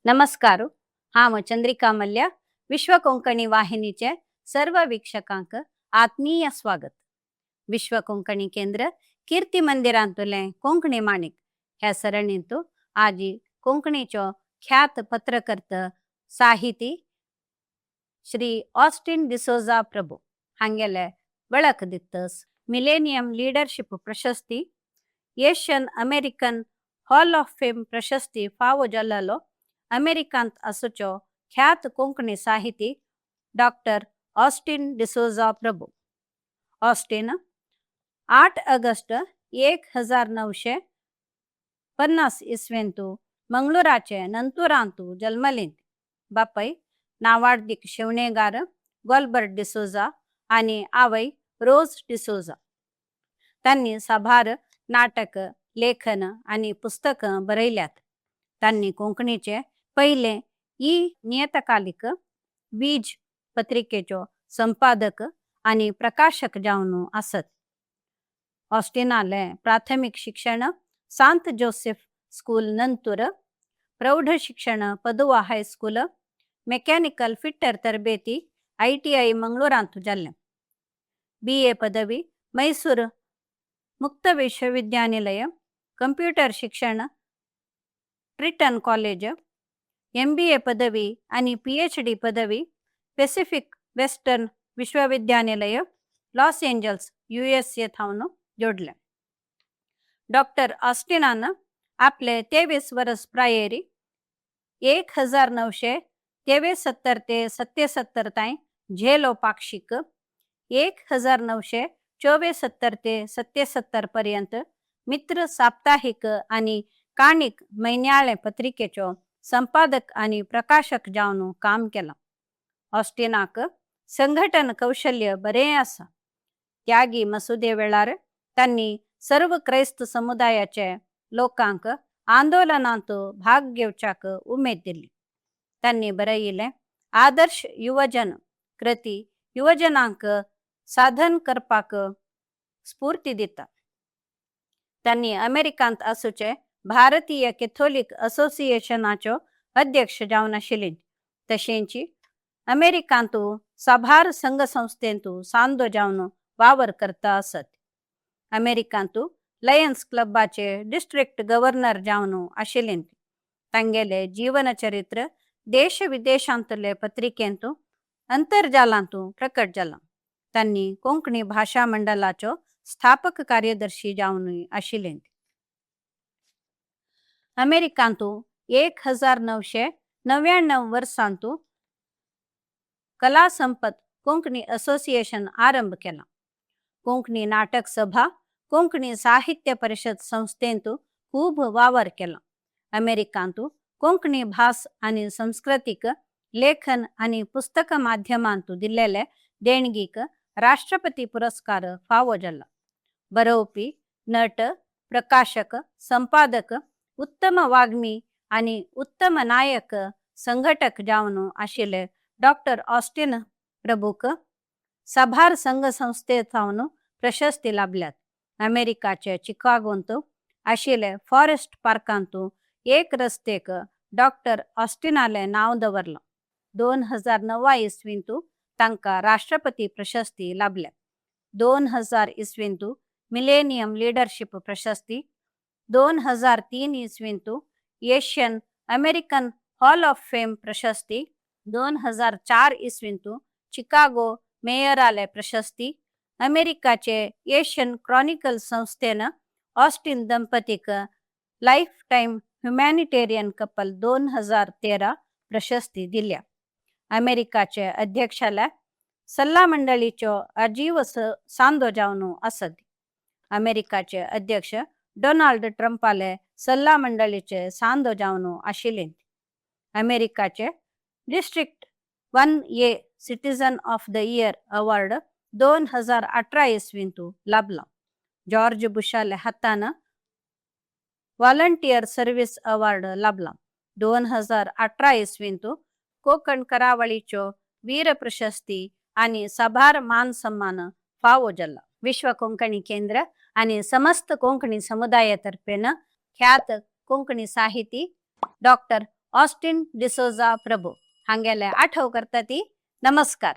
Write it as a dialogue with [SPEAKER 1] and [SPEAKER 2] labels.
[SPEAKER 1] नमस्कार. हांव चंद्रिका मल्ल्या. विश्व कोंकणी वाहिनीचे सर्व वीक्षकांक आत्मीय स्वागत. विश्व कोंकणी केंद्र कीर्ती मंदिरांतुलें कोंकणी माणिक ह्या सरणींतु आजी कोंकणीचो ख्यात पत्रकर्त, साहिती श्री ऑस्टिन डिसोजा प्रभू हांगेले वळख दित्तस. मिलेनियम लिडरशिप प्रशस्ती, Asian American hall of fame प्रशस्ती फावो जाल्लो अमेरिकांत आसूचो ख्यात कोंकणी साहिती doctor Austin D'Souza Prabhu. Austin 8 August 1950 इसवेंतु मंगळूराचे नंतुरांतु जल्मलीं. बापय नावाडदीक शेवणेगार गोल्बर्ट डिसोजा आणि आवय रोज डिसोजा. तांणी साबार नाटक, लेखन आणि पुस्तकं बरयल्यात. तांणी कोंकणीचे पयले ई नियतकालिक वीज पत्रिकेचो संपादक आणि प्रकाशक जावन आसत. ऑस्टिनाले प्राथमिक शिक्षण सांत जोसेफ स्कूल नंतूर, प्रौढ शिक्षण पदुवा हायस्कूल, मेकॅनिकल फिटर तरಬೇತಿ ಐಟಿಐ ಮಂಗಳೂರಾಂತು जाल्लें. बी.ए. पदवी मैसूर मुक्त विश्वविद्यानिलय, कंप्युटर शिक्षण ट्रिटन कॉलेज, एम.बी.ए. पदवी आणि पी.एच.डी. पदवी पॅसिफिक वेस्टर्न विश्वविद्यानिलय, लॉस एंजल्स, यू.एस.ए. थावन जोडले. डॉक्टर ऑस्टिनान आपले 23 वर्स प्रायेरी 1973 ते 77 तांय झेलो पाक्षिक, 1974 ते 77 पर्यंत मित्र साप्ताहिक आणि काणिक म्हयन्याळे पत्रिकेचो संपादक आणि प्रकाशक जावन काम केलां. ऑस्टिनाक संघटन कौशल्य बरें आसा. त्यागी मसुदे वेळार तांणी सर्व क्रैस्त समुदायाचे लोकांक आंदोलनांत भाग घेवच्याक उमेद दिली. तांणी बरयिल्लें आदर्श युवजन कृती युवजनांक साधन करपाक स्फूर्ती दिता. तांणी अमेरिकांत आसूचे भारतीय कॅथोलिक असोसिएशनाचो अध्यक्ष जावन आशिल्ली. तशेंच अमेरिकांतू साबार संघ संस्थेंतू सांदो जावन वावर करता आसत. अमेरिकांतू लयन्स क्लबाचे डिस्ट्रिक्ट गव्हर्नर जावन आशिल्ले. तांगेले जीवन चरित्र देश विदेशांतले पत्रिकेंतू, अंतर्जालांतू प्रकट जाला. तांणी कोंकणी भाशा मंडळाचो स्थापक कार्यदर्शी जावनूय आशिल्ले. अमेरिकांतू 1999 वर्सांतू कला संपत कोंकणी असोसिएशन आरंभ केला. कोंकणी नाटक सभा, कोंकणी साहित्य परिषद संस्थेंतू खूब वावर केला. अमेरिकांतू कोंकणी भास आनी संस्कृतीक लेखन आनी पुस्तक माध्यमांतू दिल्लेले देणगीक राष्ट्रपती पुरस्कार फावो जाला. बरोवपी, नट, प्रकाशक, संपादक, उत्तम वाग्मी आनी उत्तम नायक संघटक जावन आशिल्ले डॉक्टर ऑस्टिन प्रभूक साबार संघ संस्थे थावन प्रशस्ती लाभल्यात. अमेरिकाचे चिकागोंत आशिल्ले फॉरेस्ट पार्कांतू एक रस्तेक डॉक्टर ऑस्टिनाले नांव दवरलां. 2009 इसवींतू तांकां राष्ट्रपती प्रशस्ती लाभल्या. 2000 इसवींतू मिलेनियम लिडरशिप प्रशस्ती, 2003 इसवींतू Asian American hall of fame प्रशस्ती, 2004 इसवींतू चिकागो मेयराले प्रशस्ती. अमेरिकाचे एशियन क्रॉनिकल संस्थेन ऑस्टिन दंपतीक लाईफ टाईम ह्युमॅनिटेरियन कपल 2013 प्रशस्ती दिल्या. अमेरिकाचे अध्यक्षाल्या सल्ला मंडळीचो आजीव सांदो जावन आसत. अमेरिकाचे अध्यक्ष डोनाल्ड ट्रंपाले सल्ला मंडळीचे सांदो जावन आशिल्ले. अमेरिकाचे District 1A Citizen of the Year award 2018 इसवींतू लाभला. जॉर्ज बुशाले हातान व्हॉलंटियर सर्व्हिस अवॉर्ड लाभला. 2018 इसवींतू कोकण करावळीचो वीर प्रशस्ती आणि साबार मान सन्मान फावो जाला. विश्व कोंकणी केंद्र आणि समस्त कोंकणी समुदायातर्फेन ख्यात कोंकणी साहिती डॉक्टर ऑस्टिन डिसोजा प्रभू हांगेले आठव करता ती. नमस्कार.